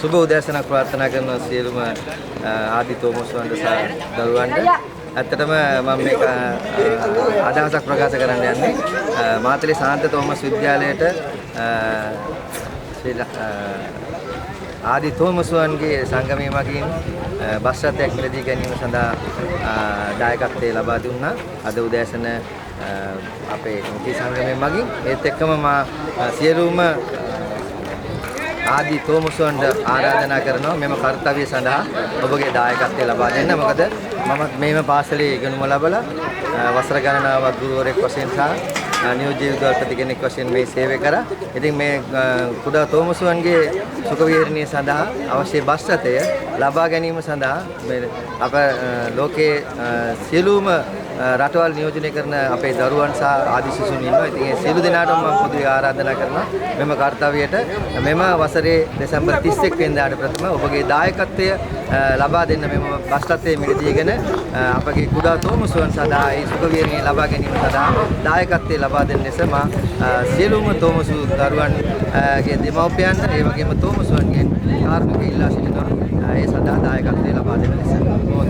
සුබ උදෑසනක් ප්‍රාර්ථනා කරනවා සියලුම ආදි තෝමස්වන්ට සහ දරුවන්ට. ඇත්තටම මම මේක අදහසක් ප්‍රකාශ කරන්න යන්නේ. මාතලේ සාන්ත තෝමස් විද්‍යාලයට ශ්‍රී ආදි තෝමසුවන්ගේ සංගමය මගින් බස් රථයක් මිලදී ගැනීම සඳහා දායකත්වය ලබා දුන්නා. අද උදෑසන අපේ මුති සංගමය මගින්. ඒත් එක්කම මා සියලුම ආදි තෝමසුවන්ට ආරාධනා කරනවා මෙම කර්තව්‍ය සඳහා ඔබගේ දායකත්වය ලබා දෙන්න. මොකද මමත් මේම පාසලේ ඉගෙනුම ලබලා වසර ගණනාවක් ගුරුවරයෙක් වශයෙන් සහ නියෝජ්‍ය විදුහල්පති කෙනෙක් වශයෙන් මේ සේවය කරා. ඉතින් මේ කුඩා තෝමසුවන්ගේ සුඛ විහරණය සඳහා අවශ්‍ය බස් රථය ලබා ගැනීම සඳහා මේ අප ලෝකයේ සියලුම රටවල් නියෝජනය කරන අපේ දරුවන් සහ ආදි සිසුන් ඉන්නවා. ඉතින් ඒ සියලු දෙනාටම මම පොදුවේ ආරාධනා කරනවා මෙම කර්තව්‍යයට මෙම වසරේ දෙසැම්බර් 31 වෙනිදාට ප්‍රථම ඔබගේ දායකත්වය ලබා දෙන්න. මෙම බස් රථය මිලදීගෙන අපගේ කුඩා තෝමසුවන් සඳහා ඒ සුඛ විහරණය ලබා ගැනීම සඳහා දායකත්වය ලබා දෙන්න ලෙස මා සියලුම තෝමසු දරුවන්ගේ දෙමව්පියන්ට, ඒ වගේම තෝමසුවන්ගෙන් කාරුණිකව ඉල්ලා සිටිනවා ඒ සඳහා දායකත්වය ලබා දෙන ලෙස. බොහොම